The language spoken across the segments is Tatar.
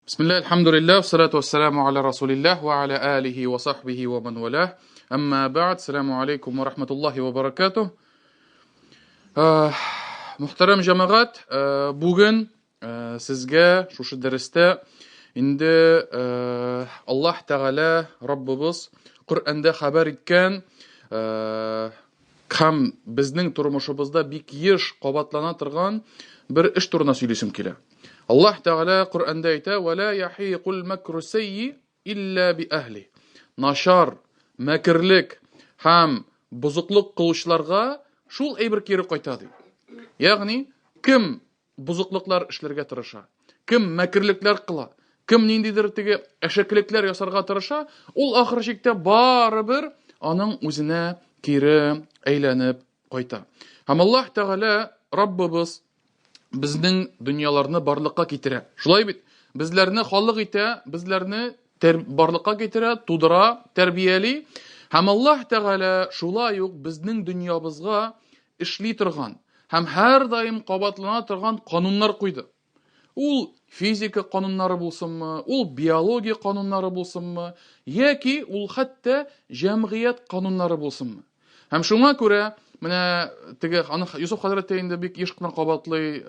Бисмилла, альхамдулиллах, вассалату вассаламу аля расулиллах ва аля алихи ва сахбихи ва ман валах. Амма ба'д, ассаламу алейкум ва рахматуллахи ва баракатух. Мөхтәрәм җәмәгать, бүген сезгә шушы дәрестә инде Аллаһ Тәгалә Раббыбыз Коръәндә хәбәр иткән һәм безнең тормышыбызда бик еш кабатлана торган бер эш турында сөйлисем килә. Аллаһ Тәгалә Коръәндә әйтә: "Ва ла яхикул макру сайи илля би әһли". Начар, мәкерлек һәм бозыклык кылучыларга шул әйбер кире кайта ди. Ягъни, кем бозыклыклар эшләргә тырыша, кем мәкерлекләр кыла, кем ниндидер теге әшәкелекләр ясарга тырыша, ул ахыр чиктә барыбер аның үзенә кире әйләнеп кайта. Һәм Аллаһ Тәгалә Раббыбыз безнең дөньяларны барлыкка китерә. Шулай бит? Безләрне халык итә, безләрне барлыкка китерә, тудыра, тәрбияли. Һәм Аллаһ Тәгалә шулай ук безнең дөньябызга эшли торган һәм һәрдаим кабатлана торган кануннар куйды. Ул физика кануннары булсынмы, ул биология кануннары булсынмы, яки ул хәтта җәмгыять кануннары булсынмы. Һәм шуңа күрә менә теге аны Юсуф хәзрәт тә инде бик еш кына кабатлый,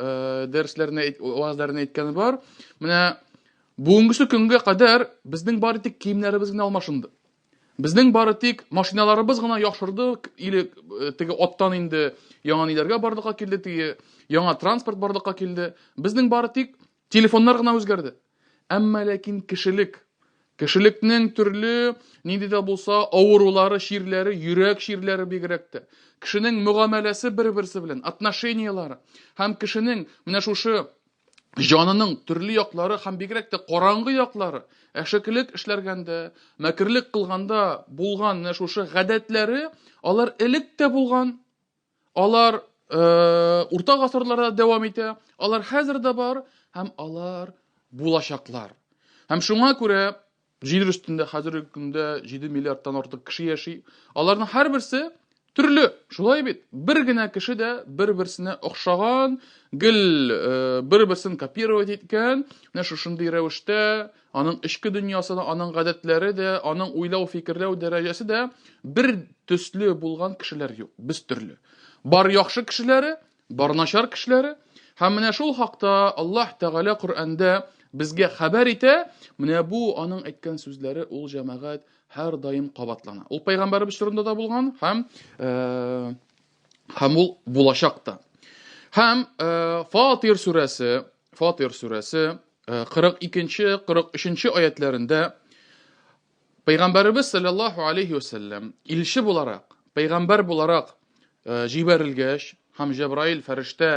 дәресләренә, вәгазьләренә әйткәне бар. Менә бүгенгесе көнгә кадәр безнең бары тик киемнәребез генә алмашынды. Безнең бары тик машиналарыбыз гына яхшырды, или э, теге аттан инде яңа ниләргә барлыкка килде, теге яңа транспорт барлыкка килде. Безнең бары тик телефоннар гына үзгәрде. Әмма ләкин кешелек, кешелекнең төрле нинди дә булса авырулары, чирләре, йөрәк чирләре бигрәк тә. Кешенең мөгамәләсе бер-берсе белән, отношениеләре һәм кешенең менә шушы җанының төрле яклары һәм бигрәк тә караңгы яклары, әшәкелек эшләргәндә, мәкерлек кылганда булган менә шушы гадәтләре, алар элек тә булган, алар э, урта гасырларда дәвам итә, алар хәзер дә бар һәм алар булачаклар. Һәм шуңа күрә Җир өстендә хәзерге көндә 7 миллиардтан артык кеше яши. Аларның һәрберсе төрле, шулай бит? Бер генә кеше дә бер-берсенә охшаган, гел э, бер-берсен копировать иткән, менә шушындый рәвештә аның эчке дөньясы да, аның гадәтләре дә, аның уйлау, фикерләү дәрәҗәсе дә бер төсле булган кешеләр юк. Без төрле. Бар яхшы кешеләре, Бар начар кешеләре. Һәм менә шул хакта Аллаһ Тәгалә Коръәндә безгә хәбәр итә. Менә бу аның әйткән сүзләре ул җәмәгать һәрдаим кабатлана. Ул пәйгамбәребез чорында да булган һәм э, һәм ул булачак та. Һәм э, Фатир сүрәсе, Фатир сүрәсе 42-нче, 43-нче аятләрендә Пәйгамбәребез саллаллаһу алейхи вәсәлләм илче буларак, пәйгамбәр буларак э, җибәрелгәч һәм Җәбраил фәрештә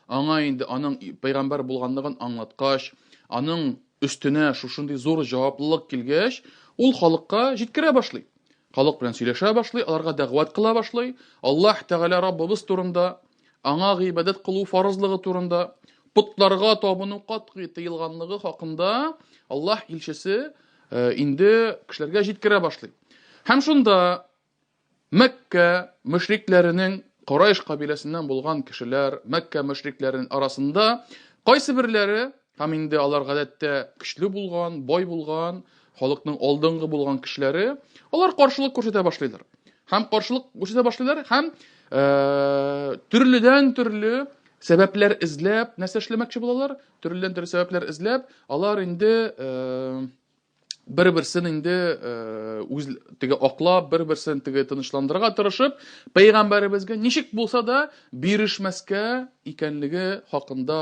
аңа инде аның пәйгамбәр булганлыгын аңлаткач, аның өстенә шушындый зур җаваплылык килгәч, ул халыкка җиткерә башлый. Халык белән сөйләшә башлый, аларга дәгъват кыла башлый. Аллаһ Тәгалә Раббыбыз турында, аңа гыйбадәт кылу фарызлыгы турында, потларга табыну катгый тыелганлыгы хакында Аллаһ илчесе Э, инде кешеләргә җиткерә башлый. Һәм шунда Мәккә мөшрикләренең Корайш кабиләсеннән булган кешеләр, Мәккә мөшрикләренең арасында кайсы берләре һәм инде алар гадәттә көчле булган, бай булган, халыкның алдынгы булган кешеләре, алар каршылык күрсәтә башлыйлар. Һәм каршылык күрсәтә башлыйлар һәм э, төрледән төрле сәбәпләр эзләп нәрсә эшләмәкче булалар? Төрледән төрле сәбәпләр эзләп, алар инде э, бер-берсен инде э, үз теге аклап, бер-берсен теге тынычландырырга тырышып, пәйгамбәребезгә ничек булса да бирешмәскә икәнлеге хакында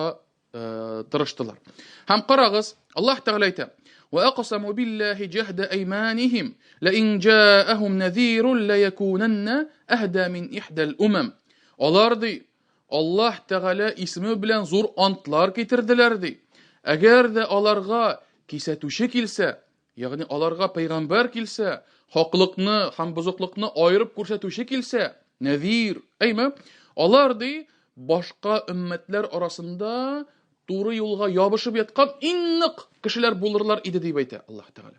э, тырыштылар. Һәм карагыз, Аллаһ Тәгалә әйтә: "Ва аксаму биллаһи җәһдә әйманихим, ла ин җаахум назирун ла якунанна әһдә мин ихдәл умам". Алар ди, Аллаһ Тәгалә исеме белән зур антлар китерделәр, ди. Әгәр дә аларга кисәтүче килсә, ягъни аларга пәйгамбәр килсә, хаклыкны һәм бозыклыкны аерып күрсәтүче килсә, нәзир, әйме? Алар, ди, башка өммәтләр арасында туры юлга ябышып яткан иң нык кешеләр булырлар иде, дип әйтә Аллаһ Тәгалә.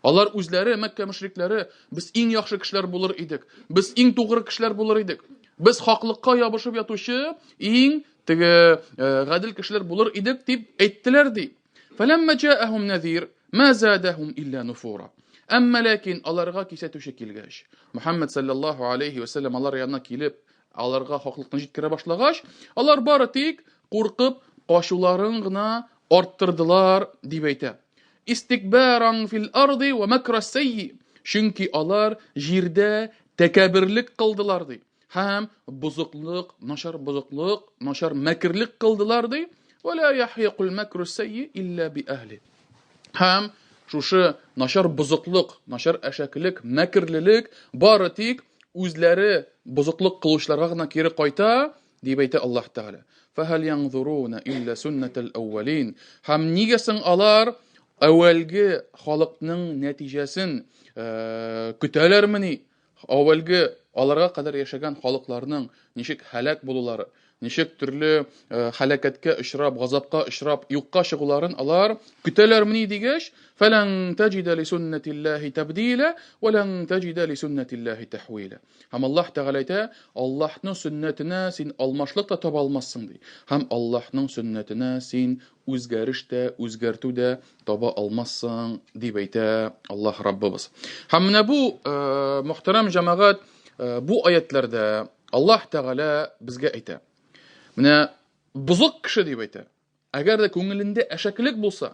Алар үзләре, Мәккә мөшрикләре, без иң яхшы кешеләр булыр идек. Без иң тугры кешеләр булыр идек. Без хаклыкка ябышып ятучы иң теге э, гадел кешеләр булыр идек дип әйттеләр ди. Фәләммә җаәһум нәзир, ма задәһум илля нуфура. Әмма ләкин аларга кисәтүче килгәч, Мөхәммәд саллаллаһу алейхи ва сәлләм алар янына килеп, аларга хаклыкны җиткерә башлагач, алар бары тик куркып качуларын гына арттырдылар, дип әйтә. Истикбаран фил арди ва макра сайи. Чөнки алар җирдә тәкәбберлек кылдылар, ди. Һәм бозыклык, начар бозыклык, начар мәкерлек кылдылар, ди. Ва ла яхиқул макру сайи илля би әһли. Һәм шушы начар бозыклык, начар әшәкелек, мәкерлелек бары тик үзләре бозыклык кылучыларга гына кире кайта, дип әйтә Аллаһ Тәгалә. Фәһәл янзуруна илля суннатал әүвәлин. Һәм нигә соң алар әүвәлге халыкның нәтиҗәсен э, көтәләрмени? Әүвәлге аларга кадәр яшәгән халыкларның ничек һәлак булулары, ничек төрле э, һәлакәткә очрап, газапка очрап, юкка чыгуларын алар көтәләрмени дигәч, фәлән таҗида ли суннатиллаһи табдила ва лән таҗида ли суннатиллаһи тахвила. Һәм Аллаһ Тәгалә әйтә, Аллаһның сөннәтенә син алмашлык та таба алмассың ди. Һәм Аллаһның сөннәтенә син үзгәреш тә, үзгәртү дә таба алмассың, дип әйтә Аллаһ Раббыбыз. Һәм менә бу, э, мөхтәрәм җәмәгать, э, бу аятләрдә Аллаһ Тәгалә безгә әйтә. Менә бозык кеше дип әйтә. Әгәр дә күңелендә әшәкелек булса,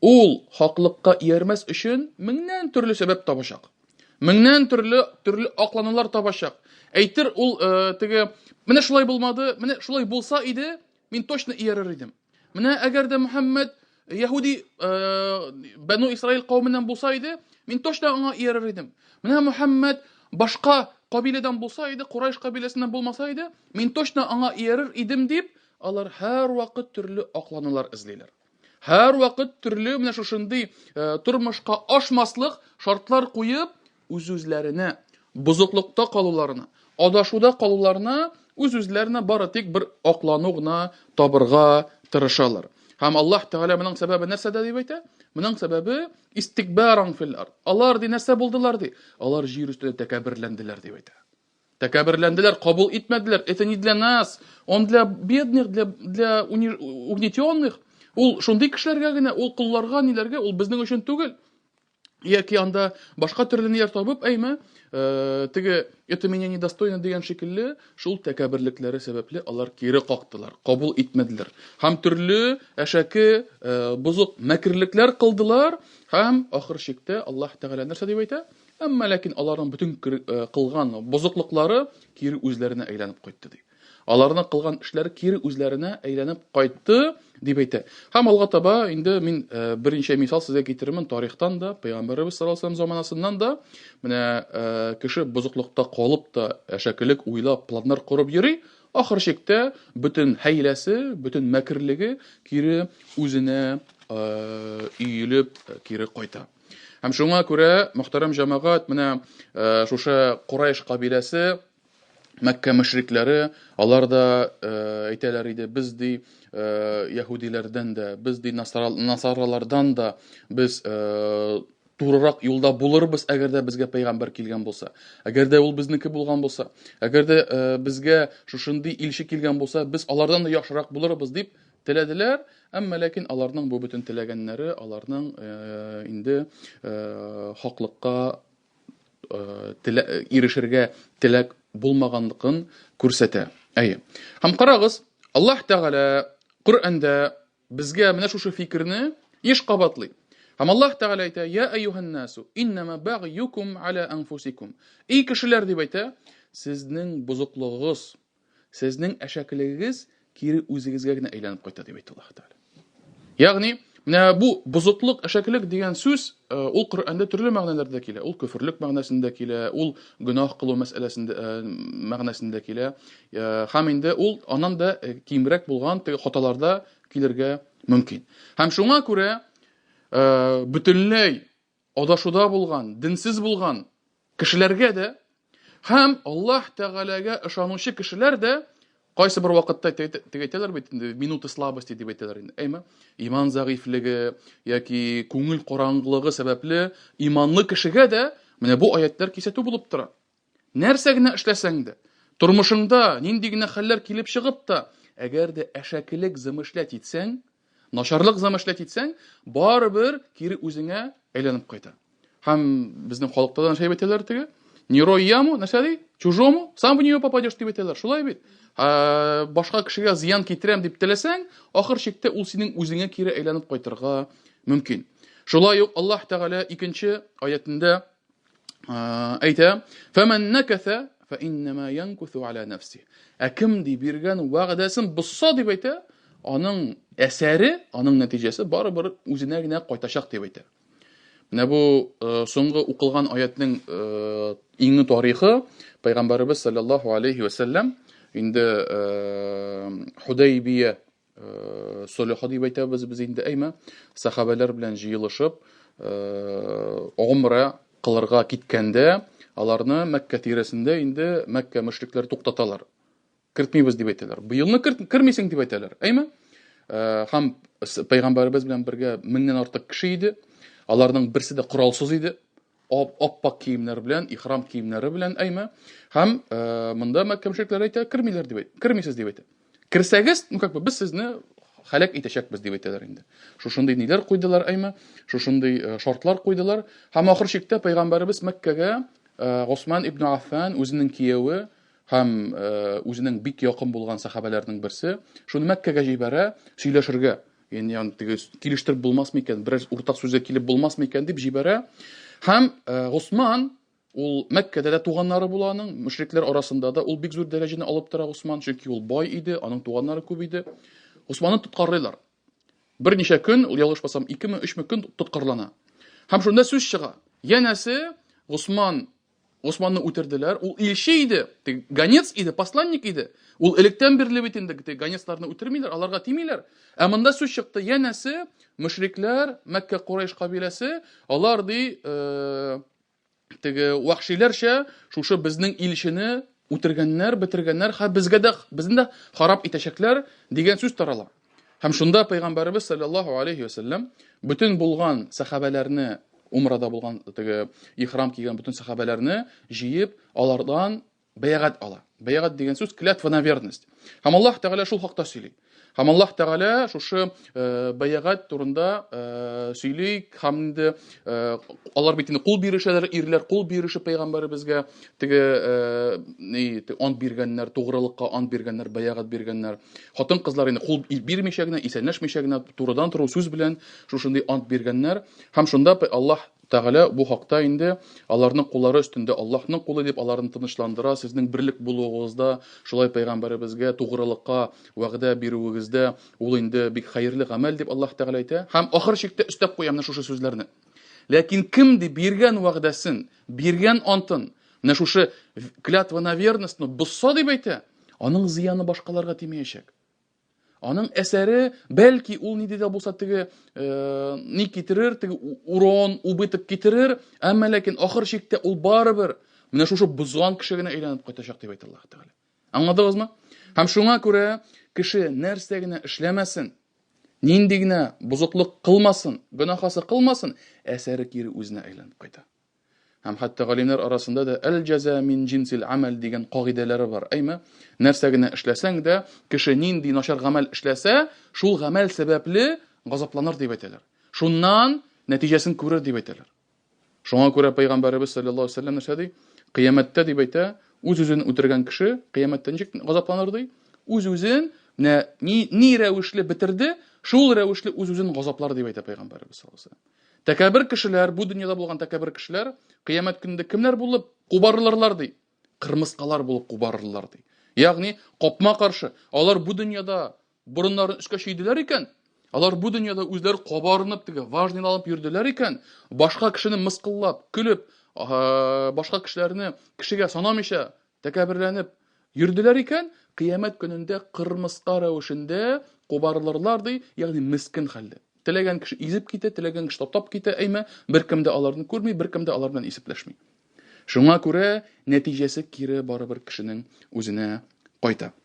ул хаклыкка иярмәс өчен меңнән төрле сәбәп табачак. Меңнән төрле төрле акланулар табачак. Әйтер ул э, теге менә шулай булмады, менә шулай булса иде, мин точно иярер идем. Менә әгәр дә Мөхәммәд яһүди э, Бәну Исраил кавеменнән булса иде, мин точно аңа иярер идем. Менә Мөхәммәд башка кабиләдән булса иде, Курайш кабиләсеннән булмаса иде, мин точно аңа иярер идем дип, Алар һәрвакыт төрле акланулар эзлиләр. Һәрвакыт төрле менә шушындый э, тормышка ашмаслык шартлар куеп, үз-үзләренә бозыклыкта калуларына, адашуда калуларына үз-үзләренә бары тик бер аклану гына табырга тырышалар. Һәм Аллаһ Тәгалә моның сәбәбе нәрсәдә дип әйтә? Моның сәбәбе истикбаран фил ард. Алар ди нәрсә булдылар ди? Алар җир өстендә тәкәбберләнделәр дип әйтә. Тәкәбберләнделәр, кабул итмәделәр. Это не для нас, он для бедных, для, для угнетенных. Ул шундый кешеләргә генә, ул колларга, ниләргә, ул безнең өчен түгел. Яки анда башка төрле ниләр табып, әйме, э, теге это меня недостойно дигән шикелле, шул тәкәбберлекләре сәбәпле алар кире кактылар, кабул итмәделәр. Һәм төрле әшәке, э, бозык мәкерлекләр кылдылар, һәм ахыр чиктә Аллаһ Тәгалә нәрсә дип әйтә? Әмма ләкин аларның бөтен э, кылган бозыклыклары кире үзләренә әйләнеп кайтты ди. Аларның кылган эшләре кире үзләренә әйләнеп кайтты дип әйтә. Һәм алга таба инде мин э, берничә мисал сезгә китерермен тарихтан да, пәйгамбәребез саллаллаһу алейһи заманасыннан да. Менә э, кеше бозыклыкта калып та әшәкелек уйлап, планнар корып йөри, ахыр чиктә бөтен хәйләсе, бөтен мәкерлеге кире үзенә өелеп кире кайта. Һәм шуңа күрә, мөхтәрәм җәмәгать, менә э, шушы Курайш кабиләсе, Мәккә мөшрикләре, алар да э, әйтәләр иде, без ди э, яһүдиләрдән дә, без ди насаралардан да без турырак юлда булырбыз, әгәр дә безгә пәйгамбәр килгән булса. Әгәр дә ул безнеке булган булса, әгәр дә безгә шушындый илче килгән булса, без алардан да яхшырак булырбыз дип Теләделәр, әмма ләкин аларның бу бөтен теләгәннәре аларның инде хаклыкка ирешергә теләк булмаганлыгын күрсәтә. Әйе. Һәм карагыз, Аллаһ Тәгалә Коръәндә безгә менә шушы фикерне еш кабатлый. Һәм Аллаһ Тәгалә әйтә: "Я әйюһан насу, иннама багъюкум аля анфусикум". Эй кешеләр дип әйтә, сезнең бозыклыгыгыз, Сезнең әшәкелегегез кире үзегезгә генә әйләнеп кайта, дип әйтте Аллаһ Тәгалә. Ягъни, менә бу бозыклык, әшәкелек дигән сүз, э, ул Коръәндә төрле мәгънәләрдә килә. Ул көферлек мәгънәсендә килә, ул гөнаһ кылу мәсьәләсендә э, мәгънәсендә килә. Э, һәм инде ул аннан да кимрәк булган теге хаталарда килергә мөмкин. Һәм шуңа күрә бөтенләй адашуда булган, денсез булган кешеләргә дә һәм Аллаһ Тәгаләгә ышанучы кешеләр дә кайсы бер вакытта теге әйтәләр бит инде минуты слабости дип әйтәләр инде. Әйме? Иман зәгыйфьлеге яки күңел караңгылыгы сәбәпле иманлы кешегә дә менә бу аятлар кисәтү булып тора. Нәрсә генә эшләсәң дә, тормышыңда нинди генә хәлләр килеп чыгып та, әгәр дә әшәкелек замышлять итсәң, Начарлык замышлять итсәң, барыбер кире үзеңә әйләнеп кайта. Һәм безнең халыкта да нәрсә дип әйтәләр теге? Не рой яму, нәрсә ди? Чужому, сам в нее попадешь дип әйтәләр. Шулай бит. Ә, башка кешегә зыян китерәм дип теләсәң, ахыр чиктә ул синең үзеңә кире әйләнеп кайтырга мөмкин. Шулай ук Аллаһ Тәгалә икенче аятендә әйтә: "Фәмән накәсә фәиннәмә янкусу аля нәфси". Ә кем ди биргән вәгъдәсен бозса дип әйтә, аның әсәре, аның нәтиҗәсе барыбер үзенә генә кайтачак дип әйтә. Менә бу э, соңгы укылган аятның э, иңе тарихы Пәйгамбәребез саллаллаһу алейхи ва сәлләм инде э, Худайбия солихы дип әйтәбез без инде, әйме, сахабәләр белән җыелышып, умра кылырга киткәндә, аларны Мәккә тирәсендә инде Мәккә мөшрикләре туктаталар. Кертмибез дип әйтәләр. Быелны кермисең дип әйтәләр. Әйме? Һәм пәйгамбәребез белән бергә меңнән артык кеше иде. Аларның берсе дә коралсыз иде. Аппак киемнәр белән, ихрам киемнәре белән, әйме? Һәм монда Мәккә мөшрикләре әйтә, кермиләр дип әйтә. Кермисез дип әйтә. Керсәгез, ну как бы без сезне халәк итәчәкбез дип әйтәләр инде. Шушындый ниләр куйдылар, әйме? Шушындый шартлар куйдылар. Һәм ахыр чиктә пәйгамбәребез Мәккәгә Госман ибн Аффан үзенең кияве һәм үзенең бик якын булган сәхабәләрнең берсе шуны Мәккәгә җибәрә сөйләшергә. Ягъни аны теге килештереп булмас микән, берәр уртак сүзгә килеп булмас микән дип җибәрә. Һәм Госман ул Мәккәдә дә туганнары була аның, мөшрикләр арасында да ул бик зур дәрәҗәне алып тора Госман, чөнки ул бай иде, аның туганнары күп иде. Госманны тоткарлыйлар. Берничә көн, ул ялгышмасам, икеме, өчме көн тоткарлана. Һәм шунда сүз чыга. Янәсе, Госман Госманны үтерделәр. Ул илче иде, теге гонец иде, посланник иде. Ул электән бирле бит инде теге гонецларны үтермиләр, аларга тимиләр. Ә монда сүз чыкты, янәсе, мөшрикләр, Мәккә Курайш кабиләсе, алар ди, теге вәхшиләрчә шушы безнең илчене үтергәннәр, бетергәннәр, һәм безгә дә, безне дә харап итәчәкләр дигән сүз тарала. Һәм шунда пәйгамбәребез саллаллаһу алейхи ва сәлләм бөтен булган сәхабәләрне, умрада булган теге ихрам кигән бөтен сәхабәләрне җыеп, алардан бәягать ала. Бәягать дигән сүз клятва на верность. Һәм Аллаһ Тәгалә шул хакта сөйли. Һәм Аллаһ Тәгалә шушы бәягать турында сөйли һәм инде алар бит инде кул бирешәләр, ирләр кул бирешеп пәйгамбәребезгә теге ни ант биргәннәр, тугрылыкка ант биргәннәр, бәягать биргәннәр. Хатын-кызлар инде кул бирмичә генә, исәнләшмичә генә, турыдан-туры сүз белән шушындый ант биргәннәр. Һәм шунда Аллаһ Тәгалә бу хакта инде аларның куллары өстендә Аллаһның кулы дип аларны тынычландыра, сезнең берлек булуыгызда, шулай пәйгамбәребезгә тугрылыкка вәгъдә бирүегездә ул инде бик хәерле гамәл дип Аллаһ Тәгалә әйтә. Һәм ахыр чиктә өстәп куя менә шушы сүзләрне. Ләкин кем ди биргән вәгъдәсен, биргән антын, менә шушы клятва на верностьны бозса дип әйтә, аның зыяны башкаларга тимәячәк. Аның әсәре, бәлки ул нинди дә булса теге ни китерер, теге урон, убыток китерер, әмма ләкин ахыр чиктә ул барыбер менә шушы бозган кеше генә әйләнеп кайтачак дип әйтә Аллаһ Тәгалә. Аңладыгызмы? Һәм шуңа күрә кеше нәрсә генә эшләмәсен, нинди генә бозыклык кылмасын, гөнаһасы кылмасын, әсәре кире үзенә әйләнеп кайта. Һәм хәтта галимнәр арасында да әл-җәза мин җинсил амәл дигән кагыйдәләре бар. Әйме? Нәрсә генә эшләсәң дә, кеше нинди начар гамәл эшләсә, шул гамәл сәбәпле газапланыр дип әйтәләр. Шуннан нәтиҗәсен күрер дип әйтәләр. Шуңа күрә пәйгамбәребез саллаллаһу алейһи вәсәлләм нәрсә ди? Кыямәттә дип әйтә, үз-үзен үтергән кеше кыямәттә ничек газапланыр ди? Үз-үзен менә ни, ни рәвешле бетерде, шул рәвешле үз-үзен газаплар дип әйтә пәйгамбәребез саллаллаһу алейһи вәсәлләм. Тәкәббер кешеләр, бу дөньяда булган тәкәббер кешеләр кыямәт көнендә кемнәр булып кубарылырлар ди? Кырмыскалар булып кубарылырлар ди. Ягъни капма-каршы, алар бу дөньяда борыннарын өскә чөйделәр икән, алар бу дөньяда үзләре кабарынып теге важныйланып йөрделәр икән, башка кешене мыскыллап, көлеп, башка кешеләрне кешегә санамыйча Тәкәбберләнеп йөрделәр икән, кыямәт көнендә кырмыска рәвешендә кубарылырлар, ди, ягъни мескен хәлдә. Теләгән кеше изеп китә, теләгән кеше таптап китә, әймә, беркем дә аларны күрми, беркем дә алар белән исәпләшми. Шуңа күрә нәтиҗәсе кире барыбер кешенең үзенә кайта.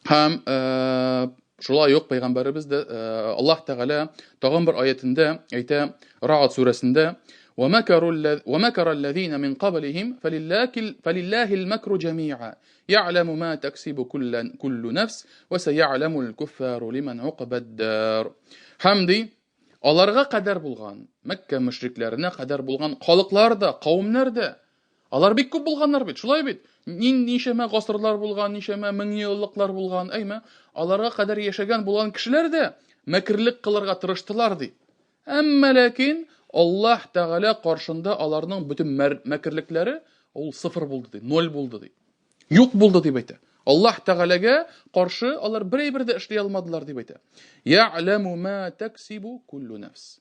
Һәм шулай ук пәйгамбәребез дә Аллаһ Тәгалә тагын бер аятендә әйтә, Рa'д сүрәсендә: "Ва макара аллазина мин каблихим фалиллахил макру джамиа я'ламу ма таксибу куллу нафс ва сая'ламул куффару лиман уқбад дар". Һәм ди, аларга кадәр булган, Мәккә мөшрикләренә кадәр булган халыклар да, кавемнәр дә, алар бик күп булганнар бит, шулай бит? Ничәмә гасырлар булган, ничәмә меңьеллыклар булган, әйме? Аларга кадәр яшәгән булган кешеләр дә мәкерлек кылырга тырыштылар ди. Әмма ләкин Аллаһ Тәгалә каршында аларның бөтен мәкерлекләре ул сыфыр булды ди, ноль булды ди. Юк булды дип әйтә. Аллаһ Тәгаләгә каршы алар бер әйбер дә эшли алмадылар дип әйтә. Я'ләму ма таксибу куллу нафс.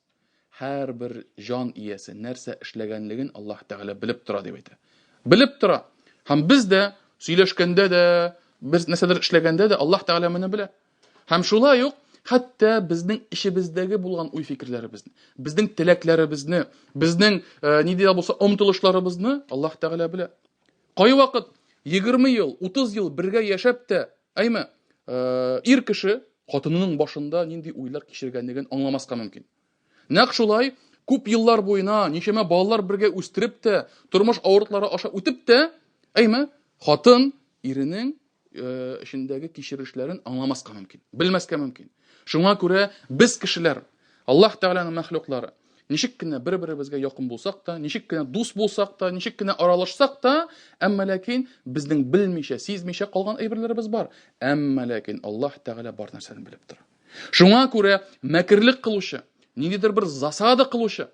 Һәрбер җан иясе нәрсә эшләгәнлеген Аллаһ Тәгалә белеп тора дип әйтә. Белеп тора. Һәм без дә сөйләшкәндә дә, без нәрсәдер эшләгәндә дә Аллаһ Тәгалә моны белә. Һәм шулай ук хәтта безнең эчебездәге булган уй-фикерләребезне, безнең теләкләребезне, безнең э, нинди дә булса омтылышларыбызны Аллаһ Тәгалә белә. Кайвакыт 20 ел, 30 ел бергә яшәп тә, әйме, э, ир кеше хатынының башында нинди уйлар кичергәнлеген аңламаска мөмкин. Нәкъ шулай күп еллар буена ничәмә балалар бергә үстереп тә, тормыш авырлыклары аша үтеп тә, әйме, хатын иренең Э, эчендәге кичерешләрен аңламаска мөмкин, белмәскә мөмкин. Шуңа күрә без кешеләр, Аллаһ Тәгаләнең мәхлуклары, ничек кенә бер-беребезгә якын булсак та, ничек кенә дус булсак та, ничек кенә аралашсак та, әмма ләкин безнең белмичә, сизмичә калган әйберләребез бар. Әмма ләкин Аллаһ Тәгалә бар нәрсәне белеп тора. Шуңа күрә мәкерлек кылучы, ниндидер бер засада кылучы,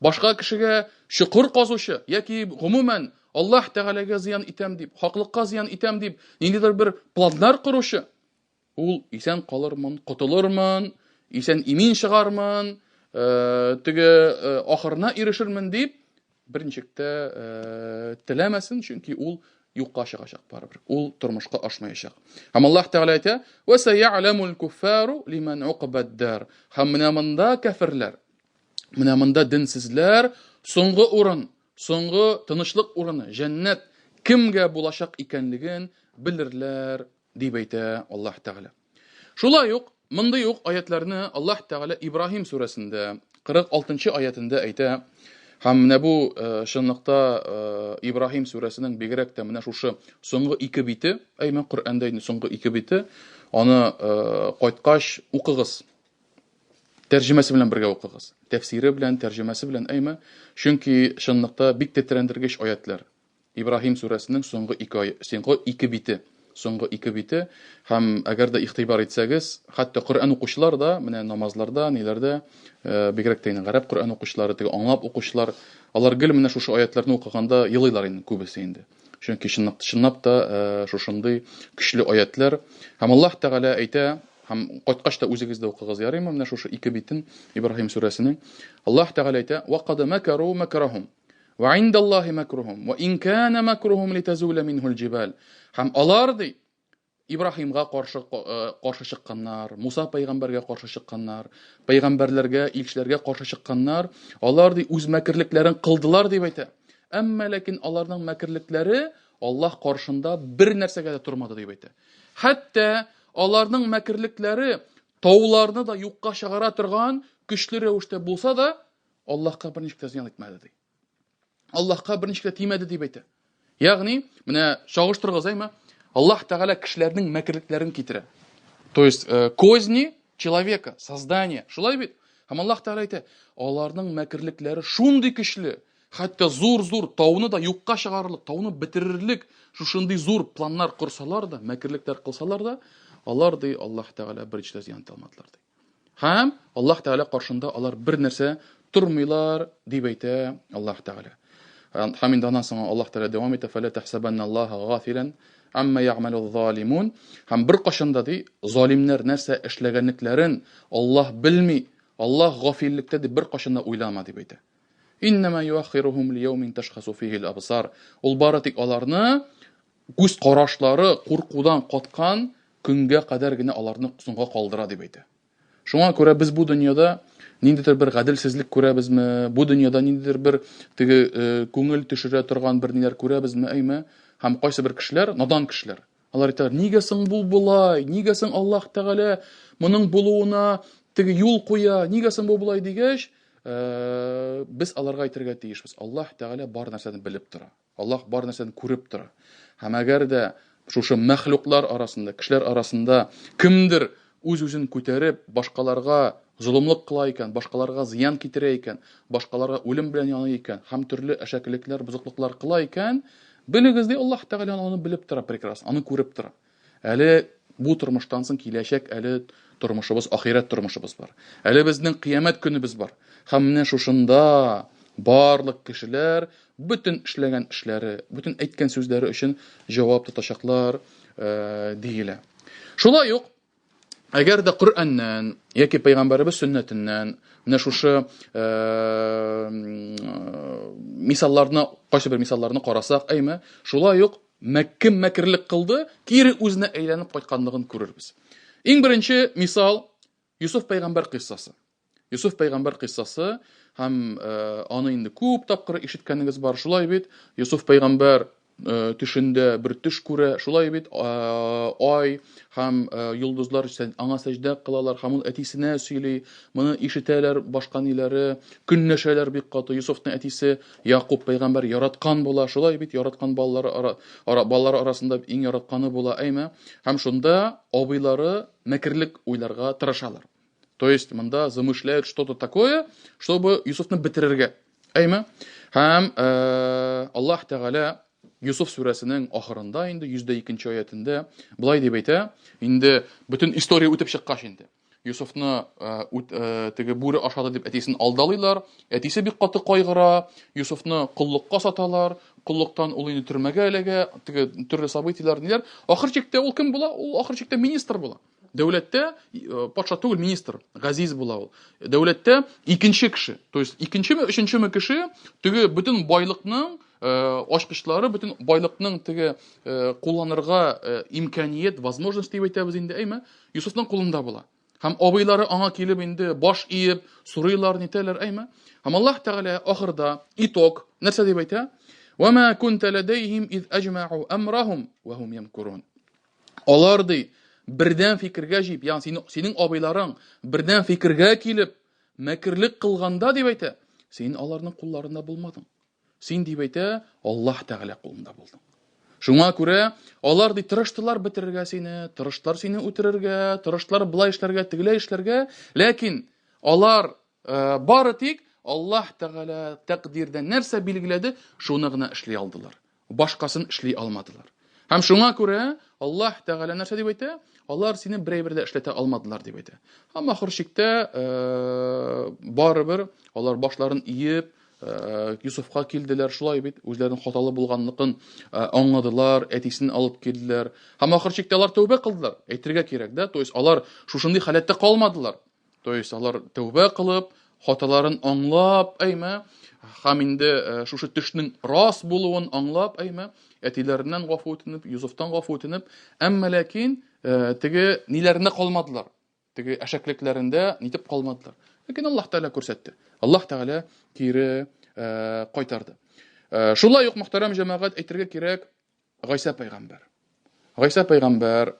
Башка кешегә чокыр казучы яки гомумән Аллаһ Тәгаләгә зыян итәм дип, хаклыкка зыян итәм дип, ниндидер бер планнар коручы, ул исән калырмын, котылырмын, исән имин чыгармын, э, теге э, ахырына ирешермен дип, берничек тә э, теләмәсен, чөнки ул юкка чыгачак барыбер. Ул тормышка ашмаячак. Һәм Аллаһ Тәгалә әйтә: "Ва саялямул куффару лиман уқбад-дар." Һәм менә монда кәферләр Менә монда денсезләр соңгы урын, соңгы тынычлык урыны, җәннәт кемгә булачак икәнлеген белерләр, дип әйтә Аллаһ Тәгалә. Шулай ук мондый ук аятларны Аллаһ Тәгалә Ибраһим сүрәсендә 46 аятында әйтә. Һәм менә бу э, чынлыкта э, Ибраһим сүрәсенең бигрәк тә менә шушы соңгы ике бите, әйме Коръәндә инде соңгы ике бите, аны э, кайткач укыгыз. Тәрҗемәсе белән бергә укыгыз. Тәфсире белән, тәрҗемәсе белән, әйме? Чөнки чынлыкта бик тетрәндергеч аятлар. Ибраһим сүрәсенең соңгы ике ай, соңгы ике бите, соңгы ике бите. Һәм әгәр дә игътибар итсәгез, хәтта Коръән укучылар да, менә намазларда, ниләрдә, э, бигрәк тә инде гарәп Коръән укучылары, теге аңлап укучылар, алар гел менә шушы аятларны укыганда елыйлар инде күбесе инде. Чөнки чынлап, чынлап та э, шушындый көчле аятлар. Һәм Аллаһ Тәгалә әйтә, Һәм кайткач та үзегез дә укыгыз, ярыймы? Менә шушы ике битен Ибраһим сүрәсенең. Аллаһ Тәгалә әйтә: "Ва кад макару макрахум ва индаллаһи макрухум ва ин кана макрухум литазула минхул җибал". Һәм алар ди Ибраһимга каршы э, каршы чыкканнар, Муса пәйгамбәргә каршы чыкканнар, пәйгамбәрләргә, илчеләргә каршы чыкканнар. Алар ди үз мәкерлекләрен кылдылар дип әйтә. Әмма ләкин аларның мәкерлекләре Аллаһ каршында бер нәрсәгә дә тормады дип әйтә. Хәтта Аларның мәкерлекләре тауларны да юкка чыгара торган көчле рәвештә булса да, Аллаһка берничек тә зыян итмәде ди. Аллаһка берничек тә тимәде дип әйтә. Ягъни, менә чагыштырыгыз, әйме? Аллаһ Тәгалә кешеләрнең мәкерлекләрен китерә. То есть э, козни человека, создание. Шулай бит? Һәм Аллаһ Тәгалә әйтә, аларның мәкерлекләре шундый көчле, Хәтта зур-зур тауны да юкка чыгарырлык, тауны бетерерлек шушындый зур планнар корсалар да, мәкерлекләр кылсалар да, алар ди Аллаһ Тәгалә берничә дә зыян итә алмадылар ди. Һәм Аллаһ Тәгалә каршында алар бер нәрсә тормыйлар дип әйтә Аллаһ Тәгалә. Һәм инде аннан соң Аллаһ Тәгалә дәвам итә, фәлә тәхсәбәнналлаһа гафилән амма ягъмәлу залимун. Һәм беркайчан да ди, залимнәр нәрсә эшләгәнлекләрен Аллаһ белми, Аллаһ гафиллектә дип беркайчан да уйлама дип әйтә. Иннама юаххирухум лияумин ташхасу фихил абсар. Ул бары тик аларны күз карашлары куркудан каткан көнгә кадәр генә аларны соңга калдыра дип әйтә. Шуңа күрә без бу дөньяда ниндидер бер гаделсезлек күрәбезме, бу дөньяда ниндидер бер теге э, күңел төшерә торган бер ниләр күрәбезме, әйме? Һәм кайсы бер кешеләр, надан кешеләр, Алар әйтәләр, нигә соң бу болай? Нигә соң Аллаһ Тәгалә моның булуына теге юл куя? Нигә соң бу болай дигәч, э, без аларга әйтергә тиешбез. Аллаһ Тәгалә бар нәрсәне белеп тора. Аллаһ бар нәрсәне күреп тора. Һәм әгәр дә шушы мәхлуклар арасында, кешеләр арасында кемдер үз-үзен күтәреп, башкаларга золымлык кыла икән, башкаларга зыян китерә икән, башкаларга үлем белән яный икән һәм төрле әшәкелекләр, бозыклыклар кыла икән, белегез, ди, Аллаһ Тәгалә аны белеп тора прекрасно, аны күреп тора. Әле бу тормыштан соң киләчәк әле тормышыбыз, ахирәт тормышыбыз бар. Әле безнең кыямәт көнебез бар. Һәм менә шушында барлык кешеләр бөтен эшләгән эшләре, бөтен әйткән сүзләре өчен җавап тотачаклар, э, диелә. Шулай ук Әгәр дә Коръәннән яки пәйгамбәребез сөннәтеннән менә шушы э, мисалларны, кайсы бер мисалларны карасак, әйме, шулай ук кем мәкерлек кылды, кире үзенә әйләнеп кайтканлыгын күрербез. Иң беренче мисал Юсуф пәйгамбәр кыйссасы. Юсуф пәйгамбәр кыйссасы һәм э, аны инде күп тапкыр ишеткәнегез бар. Шулай бит, Юсуф пәйгамбәр э, төшендә бер төш күрә, шулай бит, э, ай һәм йолдызлар аңа сәҗдә кылалар һәм ул әтисенә сөйли. Моны ишетәләр башка ниләре, көнләшәләр бик каты. Юсуфның әтисе Якуб пәйгамбәр яраткан була, шулай бит, яраткан балалары ара, ара, балалары арасында иң яратканы була, әйме? Һәм шунда абыйлары мәкерлек уйларга тырышалар. То есть монда замышляют что-то такое, чтобы Юсуфны бетерергә. Әйме? Һәм э, Аллаһ Тәгалә Юсуф сүрәсенең ахырында инде 102 нче аятендә былай дип әйтә, инде бөтен история үтеп чыккач инде. Юсуфны э, үт, э, теге бүре ашады дип әтисен алдалыйлар. Әтисе бик каты кайгыра. Юсуфны коллыкка саталар. Коллыктан ул инде төрмәгә эләгә, теге төрле событиеләр ниләр. Ахыр чиктә ул кем була? Ул ахыр чиктә министр була. Дәүләттә э, патша түгел, министр, газиз була ул. Дәүләттә икенче кеше, то есть икенчеме, өченчеме кеше теге бөтен байлыкның э, ачкычлары, бөтен байлыкның теге э, кулланырга имканият, возможность дип әйтәбез инде, әйме, Юсуфның кулында була. Һәм абыйлары аңа килеп инде баш иеп, сорыйлар, нитәләр, әйме? Һәм Аллаһ Тәгалә ахырда итог нәрсә дип әйтә? Ва ма кунта ләдәйһим из аҗмa'у амрахум ва хум ямкурун. Алар ди, бердән фикергә җыеп, ягъни синең, синең абыйларың бердән фикергә килеп, мәкерлек кылганда дип әйтә, син аларның кулларында булмадың. Син дип әйтә, Аллаһ Тәгалә кулында булдың. Шуңа күрә алар ди тырыштылар бетерергә сине, тырыштылар сине үтерергә, тырыштылар болай эшләргә, тегеләй эшләргә, ләкин алар э, бары тик Аллаһ Тәгалә тәкъдирдә нәрсә билгеләде, шуны гына эшли алдылар. Башкасын эшли алмадылар. Һәм шуңа күрә Аллаһ Тәгалә нәрсә дип әйтә? Алар сине бер әйбер дә эшләтә алмадылар дип әйтә. Һәм ахыр чиктә э, барыбер алар башларын иеп, э, Юсуфка килделәр, шулай бит, үзләренең хаталы булганлыгын э, аңладылар, әтисен алып килделәр. Һәм ахыр чиктә алар тәүбә кылдылар. Әйтергә кирәк, да? То есть алар шушындый халәттә калмадылар. То есть алар тәүбә кылып, хаталарын аңлап, әйме, һәм инде э, шушы төшнең рас булуын аңлап, әйме, әтиләреннән гафу үтенеп, Юсуфтан гафу үтенеп, әмма ләкин э, теге ниләрендә калмадылар. Теге әшәклекләрендә нитеп калмадылар. Ләкин Аллаһ Тәгалә күрсәтте. Аллаһ Тәгалә кире э, кайтарды. Шулай ук мөхтәрәм җәмәгать әйтергә кирәк, Гайсә пәйгамбәр. Гайсә пәйгамбәр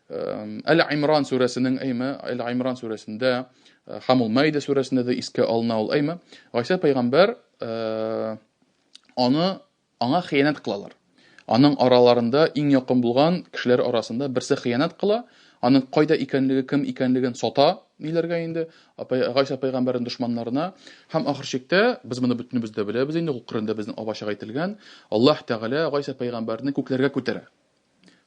Әл-Имран сүрәсенең әйме, Әл-Имран сүрәсендә һәм ул Мәйдә сүрәсендә дә искә алына ул әйме. Гайсә пәйгамбәр аны аңа хыянәт кылалар. Аның араларында иң якын булган кешеләр арасында берсе хыянәт кыла, аның кайда икәнлеге, кем икәнлеген сата ниләргә инде, Гайсә пәйгамбәрнең дошманнарына. Һәм ахыр чиктә, без моны бөтенебез дә беләбез инде, ул Коръәндә безнең ап-ачык әйтелгән, Аллаһ Тәгалә Гайсә пәйгамбәрне күкләргә күтәрә.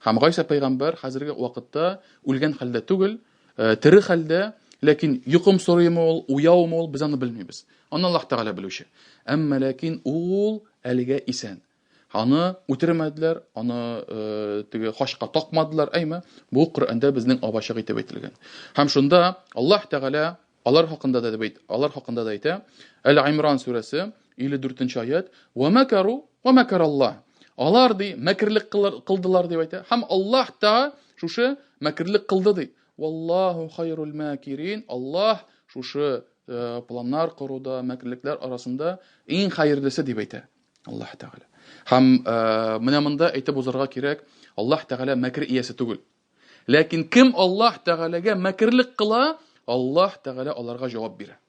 Һәм Гайсә пәйгамбәр хәзерге вакытта үлгән хәлдә түгел, э, тере хәлдә, ләкин йокым сорыймы ул, уяумы ул, без аны белмибез. Аны Аллаһ Тәгалә белүче. Әмма ләкин ул әлегә исән. Аны үтермәделәр, аны э, теге хачка такмадылар, әйме? Бу Коръәндә безнең ап-ачык итеп әйтелгән. Һәм шунда Аллаһ Тәгалә алар хакында да дип әйт, алар хакында да әйтә. Әл-Имран сүрәсе 54 нче аят: "Ва макару ва макараллаһ". Алар ди мәкерлек кылдылар дип әйтә. Һәм Аллаһ та шушы мәкерлек кылды ди. Валлаһу хайрул макирин. Аллаһ шушы э, планнар коруда, мәкерлекләр арасында иң хәерлесе дип әйтә. Аллаһ Тәгалә. Һәм э, менә монда әйтеп узарга кирәк, Аллаһ Тәгалә мәкер иясе түгел. Ләкин кем Аллаһ Тәгаләгә мәкерлек кыла, Аллаһ Тәгалә аларга җавап бирә.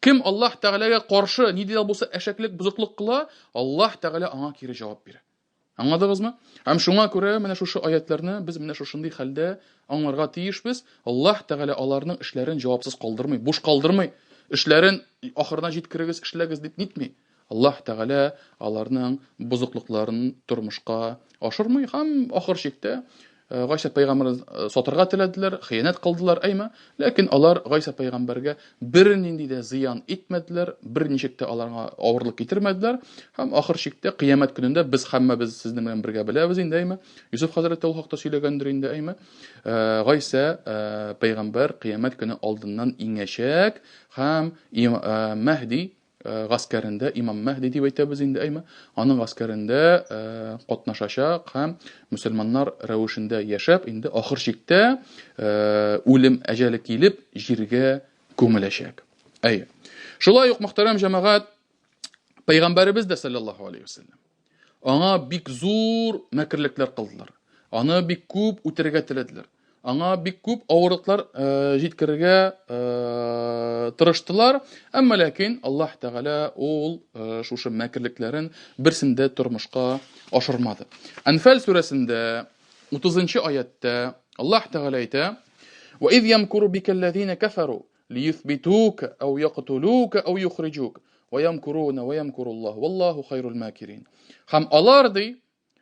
Кем Аллаһ Тәгаләгә каршы нинди дә булса әшәклек, бозыклык кыла, Аллаһ Тәгалә аңа кире җавап бирә. Аңладыгызмы? Һәм шуңа күрә менә шушы аятларны без менә шушындый хәлдә аңларга тиешбез. Аллаһ Тәгалә аларның эшләрен җавапсыз калдырмый, буш калдырмый. Эшләрен ахырына җиткерегез, эшләгез дип нитми. Аллаһ Тәгалә аларның бозыклыкларын тормышка ашырмый һәм ахыр чиктә Гайсә пәйгамбәрне сатырга теләделәр, хыянәт кылдылар, әйме? Ләкин алар Гайсә пәйгамбәргә бернинди дә зыян итмәделәр, берничек тә аларга авырлык китермәделәр. Һәм ахыр чиктә кыямәт көнендә без һәммәбез сезнең белән бергә беләбез инде, әйме? Юсуф хәзрәт тә ул хакта сөйләгәндер инде, әйме? Гайсә пәйгамбәр кыямәт көне алдыннан иңәчәк һәм Мәһди гаскәрендә, имам Мәһди дип әйтәбез инде, әйме, аның гаскәрендә катнашачак һәм мөселманнар рәвешендә яшәп, инде ахыр чиктә үлем әҗәле килеп, җиргә күмеләчәк. Әйе. Шулай ук, мөхтәрәм җәмәгать, пәйгамбәребез дә саллаллаһу алейхи вәсәлләм аңа бик зур мәкерлекләр кылдылар. Аны бик күп үтерергә теләделәр. Аңа бик күп авырлыклар җиткерергә тырыштылар, әмма ләкин Аллаһ Тәгалә ул шушы мәкерлекләрен берсен дә тормышка ашырмады. Әнфәл сүрәсендә 30 аятта Аллаһ Тәгалә әйтә: "Ва из ямкуру бикәлләзина кафару лиюсбитука ау яктулука ау юхриҗук ва ямкуруна ва ямкуруллаһ валлаһу хайрул макирин". Һәм алар ди,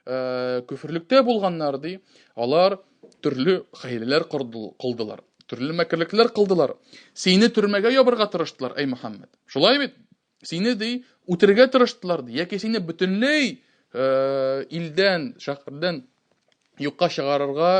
көферлектә булганнар ди, алар төрле хәйләләр кылдылар, төрле мәкерлекләр кылдылар. Сине төрмәгә ябырга тырыштылар, әй Мөхәммәд. Шулай бит? Сине ди, үтерергә тырыштылар ди, яки сине бөтенләй илдән, шәһәрдән юкка чыгарырга,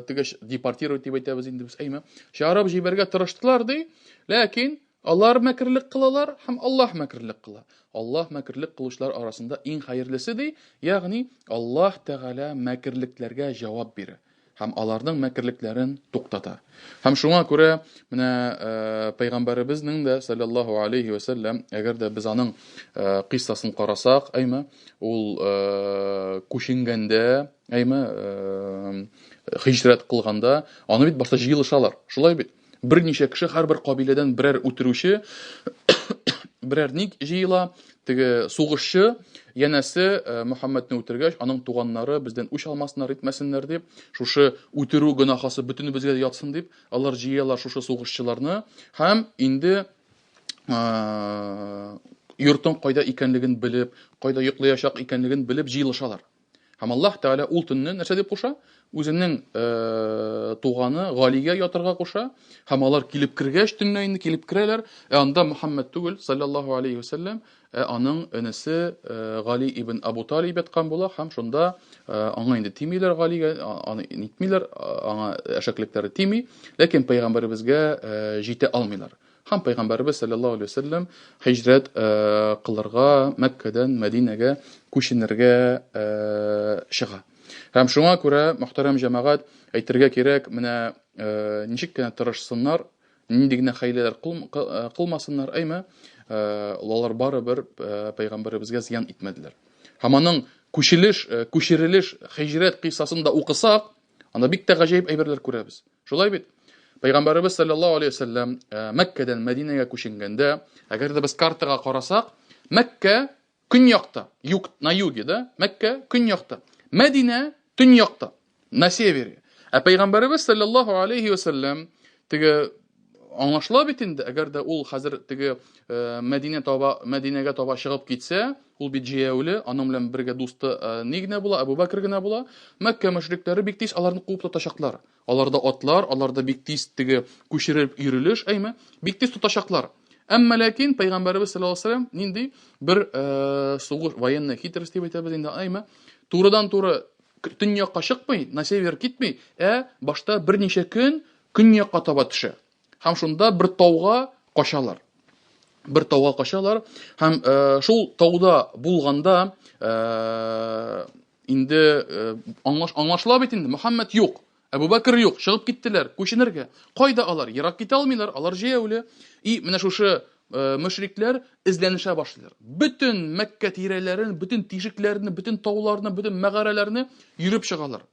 теге депортировать дип әйтәбез инде без, әйме? Чыгарып җибәрергә тырыштылар ди, ләкин Алар мәкерлек кылалар һәм Аллаһ мәкерлек кыла. Аллаһ мәкерлек кылучылар арасында иң хәерлесе ди, ягъни Аллаһ Тәгалә мәкерлекләргә җавап бирә һәм аларның мәкерлекләрен туктата. Һәм шуңа күрә менә э, пәйгамбәребезнең дә саллаллаһу алейхи ва сәлләм, әгәр дә без аның э, кыйссасын карасак, әйме, ул э, күченгәндә, әйме, э, һиҗрәт кылганда, аны бит башта җыелышалар. Шулай бит? Берничә кеше һәрбер кабиләдән берәр үтерүче, берәр ник җыела, теге сугышчы, янәсе э, Мөхәммәдне үтергәч, аның туганнары бездән үч алмасыннар, итмәсеннәр дип, шушы үтерү гөнаһасы бөтенебезгә дә ятсын дип, алар җыялар шушы сугышчыларны һәм инде э, йортың кайда икәнлеген белеп, кайда йоклаячак икәнлеген белеп җыелышалар. Һәм Аллаһ Тәгалә ул төнне нәрсә дип куша? Үзенең э, туганы Галигә ятырга куша. Һәм алар килеп кергәч, төнлә инде килеп керәләр. Ә анда Мөхәммәд түгел, саллаллаһу алейхи вәсәлләм, ә аның энесе э, Гали ибн Абу Талиб яткан була һәм шунда э, аңа инде тимиләр Галигә, аны нитмиләр, аңа әшәклекләре тими, ләкин пәйгамбәребезгә э, җитә алмыйлар. Һәм Пәйгамбәребез салләллаһу алейһи ва сәлләм һиҗрәт кылырга Мәккәдән Мәдинәгә күченергә чыга. Һәм шуңа күрә, мөхтәрәм җәмәгать, әйтергә кирәк, менә ничек кенә тырышсыннар, нинди генә хәйләләр кылмасыннар, әйме, алар барыбер пәйгамбәребезгә зыян итмәделәр. Һәм аның күчелеш, күчерелеш, һиҗрәт кыйссасын да укысак, анда бик тә гаҗәеп әйберләр күрәбез. Шулай бит? Пәйгамбәребез саллаллаһу алейһи вәсәлләм э, Мәккәдән Мәдинәгә күченгәндә, әгәр дә без картага карасак, Мәккә көньякта, юг, на юге, да? Мәккә көньякта. Мәдинә төньякта, на севере. Ә пәйгамбәребез саллаллаһу алейһи вәсәлләм теге аңлашыла бит инде, әгәр дә ул хәзер теге э, Мәдинә таба, Мәдинәгә таба чыгып китсә, ул бит җәяүле, аның белән бергә дусты э, ни генә була, Әбу Бәкер генә була. Мәккә мөшрикләре бик тиз аларны куып тотачаклар. Аларда атлар, аларда бик тиз теге күчереп йөрелеш, әйме, бик тиз тотачаклар. Әмма ләкин пәйгамбәребез саллаллаһу алейһи вәсәлләм нинди бер э, сугыш, военная хитрость дип әйтәбез инде, әйме, турыдан-туры төньякка чыкмый, на север китми, ә башта берничә көн көньякка таба төшә. Һәм шунда бер тауга качалар. Бер тауга качалар һәм э, шул тауда булганда э, инде э, аңлаш, аңлашыла бит инде, Мөхәммәд юк, Әбу Бәкер юк, чыгып киттеләр, күченергә. Кайда алар? Ерак китә алмыйлар, алар җәяүле. И менә шушы э, мөшрикләр эзләнешә башлыйлар. Бөтен Мәккә тирәләрен, бөтен тишекләрне, бөтен тауларны, бөтен мәгарәләрне йөреп чыгалар.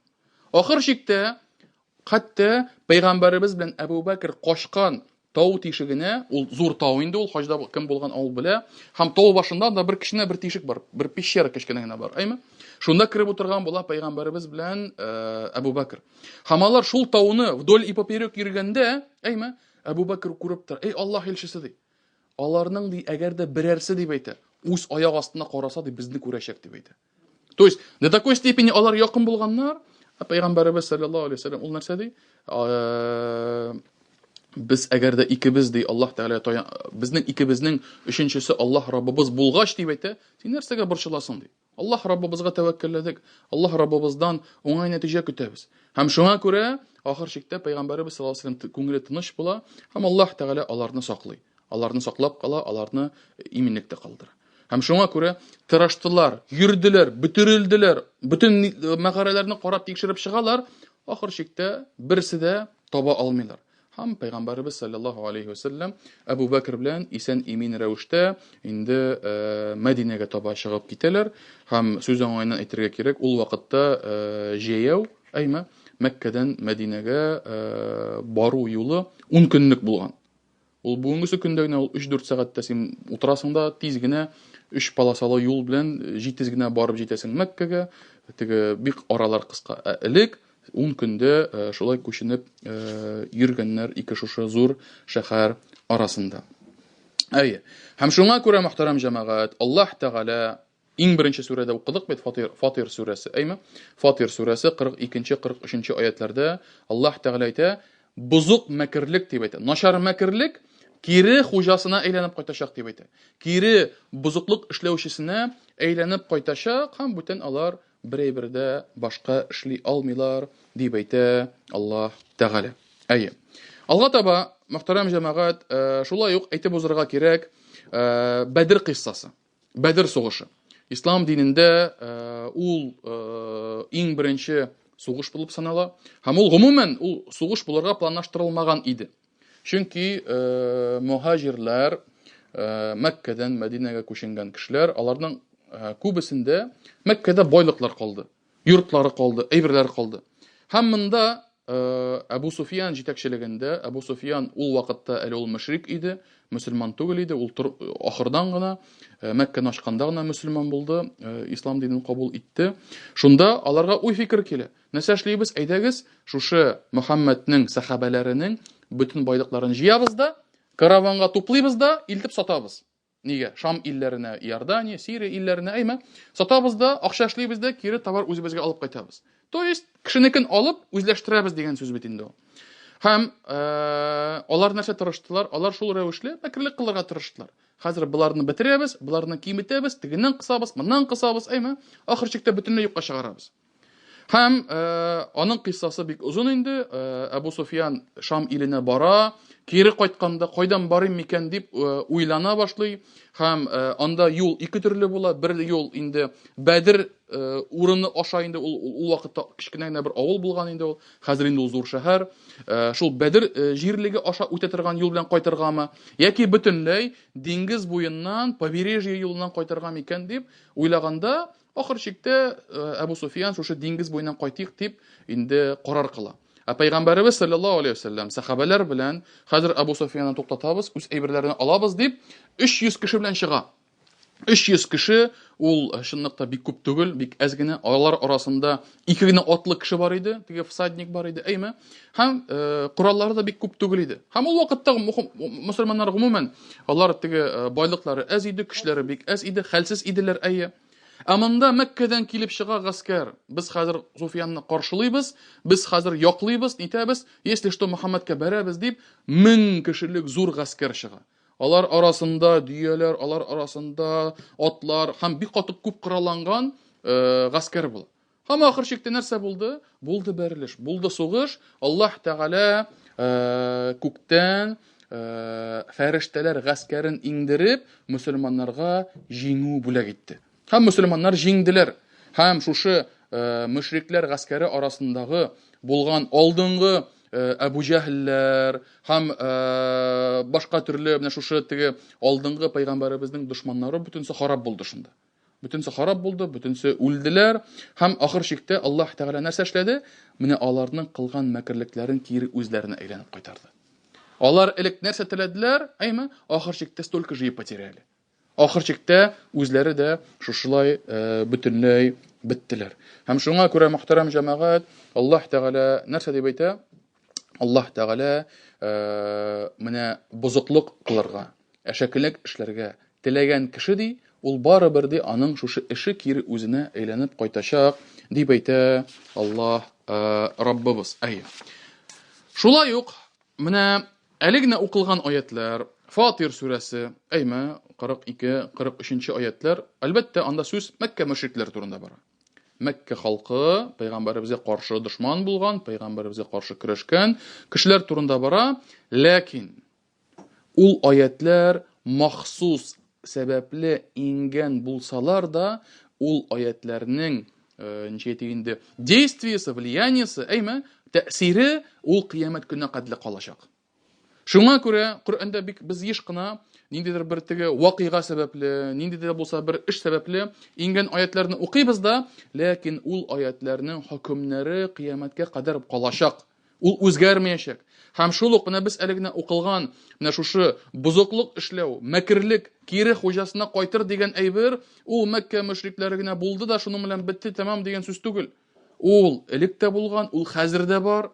Ахыр чиктә Хәтта пәйгамбәребез белән Әбу Бәкер качкан тау тишегенә, ул зур тау инде ул, хаҗда кем булган ул белә. Һәм тау башында да бер кечкенә бер тишек бар, бер пещера кечкенә генә бар, әйме? Шунда кереп утырган була пәйгамбәребез белән Әбу Бәкер. Һәм алар шул тауны вдоль и поперек йөргәндә, әйме, Әбу Бәкер күреп тора. Эй, Аллаһ илчесе ди. Аларның ди, әгәр дә берәрсе дип әйтә, үз аяк астына караса ди, безне күрәчәк дип әйтә. То есть, до такой степени алар якын булганнар, ә пәйгамбәребез саллаллаһу алейһи вәсәлләм ул нәрсә ди? Без әгәр дә икебез ди, Аллаһ Тәгалә безнең икебезнең өченчесе Аллаһ Раббыбыз булгач дип әйтә, син нәрсәгә борчыласың ди? Аллаһ Раббыбызга тәвәккәлләдек, Аллаһ Раббыбыздан уңай нәтиҗә көтәбез. Һәм шуңа күрә ахыр чиктә пәйгамбәребез саллаллаһу алейһи вәсәлләм күңеле тыныч була һәм Аллаһ Тәгалә аларны саклый. Аларны саклап кала, аларны иминлектә калдыра. Һәм шуңа күрә тырыштылар, йөрделәр, бөтерелделәр, бөтен мәгарәләрне карап тикшереп чыгалар, ахыр чиктә берсе дә таба алмыйлар. Һәм Пәйгамбәребез салләллаһу алейһи вә сәлләм Әбу Бәкер белән исән-имин рәвештә инде Мәдинәгә таба чыгып китәләр. Һәм сүз уңаеннан әйтергә кирәк, ул вакытта җәяү, әйме, Мәккәдән Мәдинәгә бару юлы 10 көнлек булган. Ул бүгенгесе көндә генә ул 3-4 сәгатьтә син утырасың да тиз генә өч полосалы юл белән җитез генә барып җитәсең Мәккәгә. Теге бик аралар кыска. Ә элек Ун көндә шулай күченеп йөргәннәр ике шушы зур шәһәр арасында. Әйе. Һәм шуңа күрә, мөхтәрәм җәмәгать, Аллаһ Тәгалә иң беренче сүрәдә укыдык бит Фатир, Фатир сүрәсе, әйме? Фатир сүрәсе 42-43 аятларда Аллаһ Тәгалә әйтә, бозык мәкерлек дип әйтә. Начар мәкерлек кире хуҗасына әйләнеп кайтачак дип әйтә. Кире бозыклык эшләүчесенә әйләнеп кайтачак һәм бүтән алар Бер әйбер дә башка эшли алмыйлар, дип әйтә Аллаһ Тәгалә. Әйе. Алга таба, мөхтәрәм җәмәгать, э, шулай ук әйтеп узырга кирәк, э, Бәдер кыйссасы, Бәдер сугышы. Ислам динендә э, ул иң беренче сугыш булып санала. Һәм ул гомумән ул сугыш булырга планлаштырылмаган иде. Чөнки мөһаҗирләр, Мәккәдән Мәдинәгә күченгән кешеләр, аларның күбесендә Мәккәдә байлыклар калды, йортлары калды, әйберләре калды. Һәм монда Әбу Суфиян җитәкчелегендә, Әбу Суфиян ул вакытта әле ул мөшрик иде, мөселман түгел иде, ул ахырдан гына Мәккәне ачканда гына мөселман булды, ислам динен кабул итте. Шунда аларга уй-фикер килә. Нәрсә эшлибез? Әйдәгез, шушы Мөхәммәднең сәхабәләренең бөтен байлыкларын җыябыз да, караванга туплыйбыз да, илтеп сатабыз. Нигә? Шам илләренә, Иордания, Сирия илләренә, әйме? Сатабыз да, акча эшлибез дә, кире товар үзебезгә алып кайтабыз. То есть, кешенекен алып, үзләштерәбез дигән сүз бит инде ул. Һәм э, алар нәрсә тырыштылар? Алар шул рәвешле мәкерлек кылырга тырыштылар. Хәзер боларны бетерәбез, боларны киметәбез, тегеннән кысабыз, моннан кысабыз, әйме? Ахыр чиктә бөтенләй юкка чыгарабыз. Һәм э, аның кыйссасы бик озын инде. Э, Әбу Суфиян Шам иленә бара, кире кайтканда кайдан барыйм микән дип э, уйлана башлый. Һәм э, анда юл ике төрле була. Бер юл инде Бәдер э, урыны аша инде ул, ул вакытта кечкенә генә бер авыл булган инде ул. Хәзер инде ул зур шәһәр. Э, шул Бәдер э, җирлеге аша үтә торган юл белән кайтыргамы яки бөтенләй диңгез буеннан побережье юлыннан кайтырга микән дип уйлаганда Ахыр чиктә Әбу Суфиян шушы диңгез буеннан кайтыйк дип инде карар кыла. Ә пәйгамбәребез саллаллаһу алейһи вәсәлләм сәхабәләр белән хәзер Әбу Суфиянны туктатабыз, үз әйберләрен алабыз дип 300 кеше белән чыга. 300 кеше ул чынлыкта бик күп түгел, бик әз генә. Алар арасында ике генә атлы кеше бар иде, теге всадник бар иде, әйме? Һәм э, кораллары да бик күп түгел иде. Һәм ул вакытта мөселманнар гомумән алар теге э, байлыклары әз иде, көчләре бик әз иде, хәлсез иделәр, әйе. Ә монда Мәккәдән килеп чыга гаскәр. Без хәзер Суфиянны каршылыйбыз, без хәзер яклыйбыз, нитәбез, если что Мөхәммәдкә бәрәбез дип, 1000 кешелек зур гаскәр чыга. Алар арасында дөяләр, алар арасында атлар һәм бик каты күп коралланган э, гаскәр була. Һәм ахыр чиктә нәрсә булды? Булды бәрелеш, булды сугыш. Аллаһ Тәгалә э, күктән э, фәрештәләр гаскәрен иңдереп, мөселманнарга җиңү бүләк итте. Һәм мөселманнар җиңделәр. Һәм шушы э, мөшрикләр гаскәре арасындагы булган алдынгы Әбу Җәһелләр һәм башка төрле менә шушы теге алдынгы пәйгамбәребезнең дошманнары бөтенесе харап булды шунда. Бөтенесе харап булды, бөтенесе үлделәр. Һәм ахыр чиктә Аллаһ Тәгалә нәрсә эшләде? Менә аларның кылган мәкерлекләрен кире үзләренә әйләнеп кайтарды. Алар элек нәрсә теләделәр, әйме? Ахыр чиктә столько же и потеряли. Ахыр чиктә үзләре дә шушылай бөтенләй беттеләр. Һәм шуңа күрә, мөхтәрәм җәмәгать, Аллаһ Тәгалә нәрсә дип әйтә? Аллаһ Тәгалә менә бозыклык кылырга, әшәкелек эшләргә теләгән кеше ди, ул барыбер ди аның шушы эше кире үзенә әйләнеп кайтачак, дип әйтә Аллаһ Раббыбыз. Әйе. Шулай ук Менә әле генә укылган аятләр, Фатир сүрәсе, әйме, 42, 43 аятләр, әлбәттә, анда сүз Мәккә мөшрикләре турында бара. Мәккә халкы пәйгамбәребезгә каршы дошман булган, пәйгамбәребезгә каршы көрәшкән кешеләр турында бара, ләкин ул аятләр махсус сәбәпле иңгән булсалар да, ул аятләрнең ничек әйтик инде, действиесе, влияниесе, әйме, тәэсире ул кыямәт көненә кадәр калачак. Шуңа күрә Коръәндә бик без еш кына ниндидер бер теге вакыйга сәбәпле, ниндидер булса бер эш сәбәпле иңгән аятларны укыйбыз да, ләкин ул аятларның хөкемнәре кыямәткә кадәр калачак. Ул үзгәрмәячәк. Һәм шул ук менә без әле генә укылган менә шушы бозыклык эшләү, мәкерлек кире хуҗасына кайтыр дигән әйбер, ул Мәккә мөшрикләре генә булды да, шуның белән бетте, тәмам дигән сүз түгел. Ул элек тә булган, ул хәзер дә бар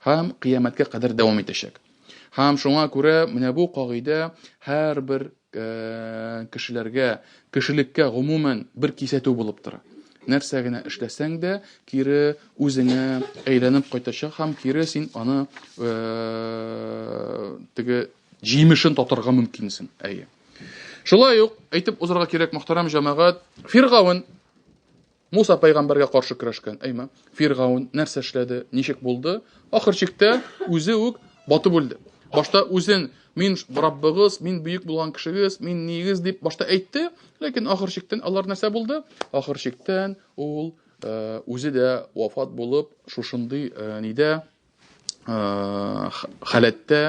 һәм кыямәткә кадәр дәвам итәчәк. Һәм шуңа күрә менә бу кагыйдә һәрбер кешеләргә, кешелеккә гомумән бер кисәтү булып тора. Нәрсә генә эшләсәң дә, кире үзеңә әйләнеп кайтачак һәм кире син аны теге җимешен татырга мөмкинсең. Әйе. Шулай ук әйтеп узарга кирәк, мөхтәрәм җәмәгать, Фиргавен Муса пәйгамбәргә каршы көрәшкән, әйме? Фиргаун нәрсә эшләде, ничек булды? Ахыр чиктә үзе үк батып үлде. Башта үзен мин Раббыгыз, мин бөек булган кешегез, мин нигез дип башта әйтте, ләкин ахыр чиктән алар нәрсә булды? Ахыр чиктән ул э, үзе дә вафат булып, шушындый э, нидә халәттә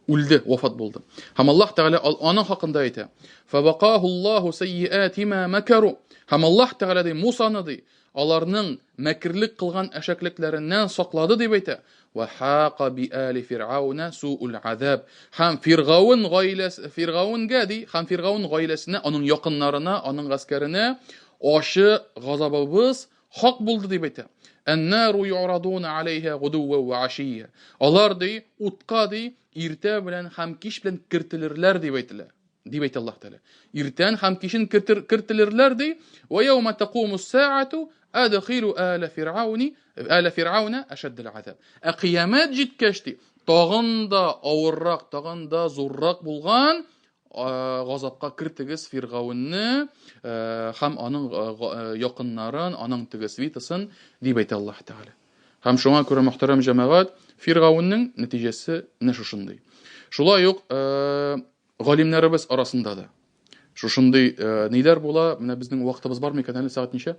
үлде, вафат булды. Һәм Аллаһ Тәгалә аның хакында әйтә. Фабакаху Аллаһу сайyiати ма макару. Һәм Аллаһ Тәгалә ди Мусаны ди, аларның мәкерлек кылган әшәклекләреннән саклады дип әйтә. Ва хака би али фирауна суул азаб. Һәм Фиргаун гаиләсе Фиргаунгә ди, һәм Фиргаун гаиләсенә, аның якыннарына, аның гаскәренә ачы газабыбыз Хак булды дип әйтә. Ән-нару юрадуна алейха гудува ва ашия. Алар ди, утка ди, иртә белән һәм кич белән кертелерләр дип әйтелә. Дип әйтә Аллаһ Тәгалә. Иртән һәм кичен кертер, кертелерләр ди. Ва яума такуму саату адхилу ала фирауни ала фирауна ашаддал азаб. Ә кыямәт җиткәч ди, тагын да авыррак, тагын да зуррак булган газапка кертегез Фиргавенне һәм аның якыннарын, аның теге свитасын, дип әйтә Аллаһ Тәгалә. Һәм шуңа күрә, мөхтәрәм җәмәгать, Фиргавеннең нәтиҗәсе менә шушындый. Шулай ук галимнәребез арасында да шушындый ниләр була? Менә безнең вакытыбыз бар микән әле, сәгать ничә?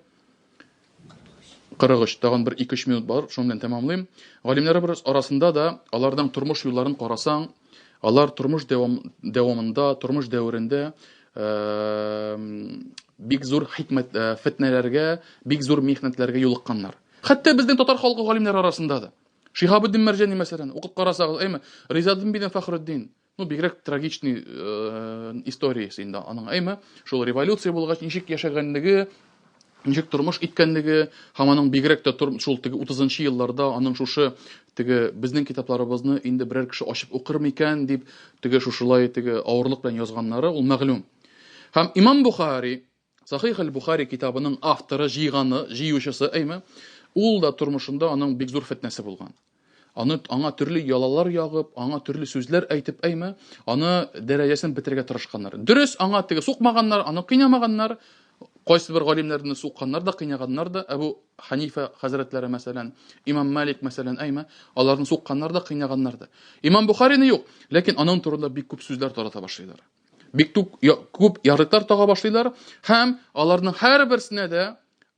43, тагын бер 2-3 минут бар, шуның белән тәмамлыйм. Галимнәребез арасында да аларның тормыш юлларын карасаң, алар тормыш дәвам, дәвамында, тормыш дәверендә э, бик зур хикмәт, э, фетнәләргә, бик зур михнәтләргә юлыкканнар. Хәтта безнең татар халкы галимнәре арасында да. Шиһабетдин Мәрҗани мәсәлән, укып карасагыз, әйме, Ризаддин бин Фәхретдин, Ну, бигрәк трагичный э, историясе инде аның, әйме? Шул революция булгач, ничек яшәгәнлеге, ничек тормыш иткәнлеге, һәм аның бигрәк тә шул теге 30 елларда аның шушы теге безнең китапларыбызны инде берәр кеше ачып укыр микән дип, теге шушылай теге авырлык белән язганнары, ул мәгълүм. Һәм Имам Бухари Сахих әл-Бухари китабының авторы, җыйганы, җыючысы, әйме? Ул да тормышында аның бик зур фетнәсе булган. Аны аңа төрле ялалар ягып, аңа төрле сүзләр әйтеп, әйме, аны дәрәҗәсен бетерергә тырышканнар. Дөрес, аңа теге сукмаганнар, аны кыйнамаганнар. Кайсы бер галимнәрне сукканнар да, кыйнаганнар да. Әбу Ханифа хәзрәтләре, мәсәлән, Имам Малик, мәсәлән, әйме, аларны сукканнар да, кыйнаганнар да. Имам Бухарины юк, ләкин аның турында бик күп сүзләр тарата башлыйлар. Бик күп ярлыклар тага башлыйлар һәм аларның һәрберсенә дә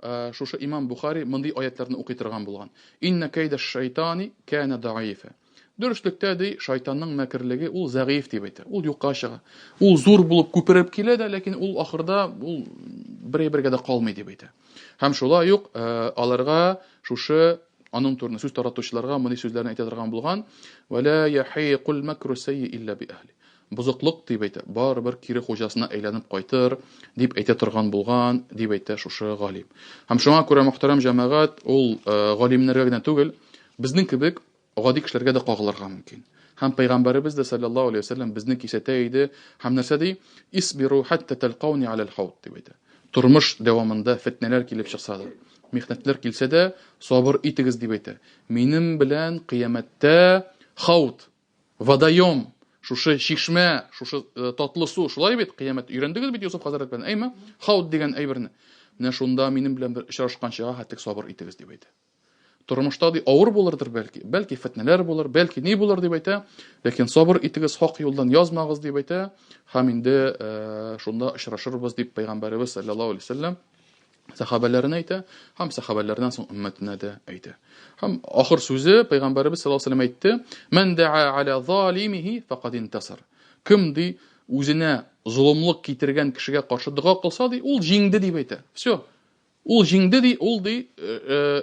э, шушы имам Бухари мондый аятларны укый торган булган. Инна кайда шайтани кана даифа. Дөреслектә ди, шайтанның мәкерлеге ул зәгыйф дип әйтә. Ул юкка чыга. Ул зур булып күпереп килә дә, ләкин ул ахырда ул бер әйбергә дә калмый дип әйтә. Һәм шулай ук э, аларга шушы аның турында сүз таратучыларга мондый сүзләрне әйтә торган булган: "Ва ла яхиқул макру сайи илля би ахли". Бозыклык, дип әйтә, барыбер кире хуҗасына әйләнеп кайтыр, дип әйтә торган булган, дип әйтә шушы галим. Һәм шуңа күрә, мөхтәрәм җәмәгать, ул галимнәргә генә түгел, безнең кебек гади кешеләргә дә кагылырга мөмкин. Һәм пәйгамбәребез дә саллаллаһу алейһи вәсәлләм безне кисәтә иде һәм нәрсә ди? Исбиру хатта талкауни алал хауд дип әйтә. Тормыш дәвамында фетнәләр килеп чыкса да, михнәтләр килсә дә, сабыр итегез дип әйтә. Минем белән кыямәттә хауд, водоем, шушы чишмә, шушы э, татлы су, шулай бит, кыямәт өйрәндегез бит Йосыф хәзрәт белән, әйме? Хауд дигән әйберне. Менә шунда минем белән бер очрашканчыга хәтлек сабыр итегез дип әйтә. Тормышта ди авыр булырдыр бәлки, бәлки фетнәләр булыр, бәлки ни булыр дип әйтә, ләкин сабыр итегез, хак юлдан язмагыз дип әйтә, һәм инде э, шунда очрашырбыз дип пәйгамбәребез саллаллаһу алейһи вәсәлләм сәхабәләренә әйтә һәм сәхабәләрдән соң өммәтенә дә әйтә. Һәм ахыр сүзе пәйгамбәребез саллаллаһу алейһи вәсәлләм әйтте: "Ман да'a аля залимихи факад интасар." Кем ди үзенә золымлык китергән кешегә каршы дога кылса ди, ул җиңде дип әйтә. Все. Ул җиңде ди, ул ди,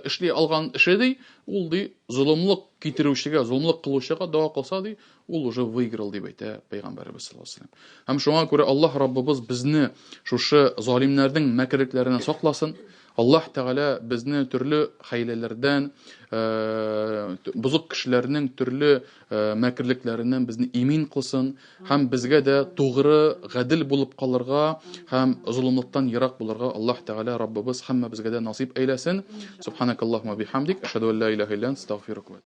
эшли алган эше ди, ул ди, золымлык китерүчегә, золымлык кылучыга дога кылса ди, ул уже выиграл дип әйтә пәйгамбәребез саллаллаһу алейһи вәсәлләм. Һәм шуңа күрә Аллаһ Раббыбыз безне шушы залимнәрнең мәкерлекләреннән сакласын. Аллаһ Тәгалә безне төрле хәйләләрдән, бозык кешеләрнең төрле мәкерлекләреннән безне имин кылсын һәм безгә дә тугры, гадел булып калырга һәм золымлыктан ерак булырга Аллаһ Тәгалә Раббыбыз һәммәбезгә дә насыйп әйләсен. Субханакаллаһумма бихамдик, ашһаду ан ла илаһа илля анта, астагфирука.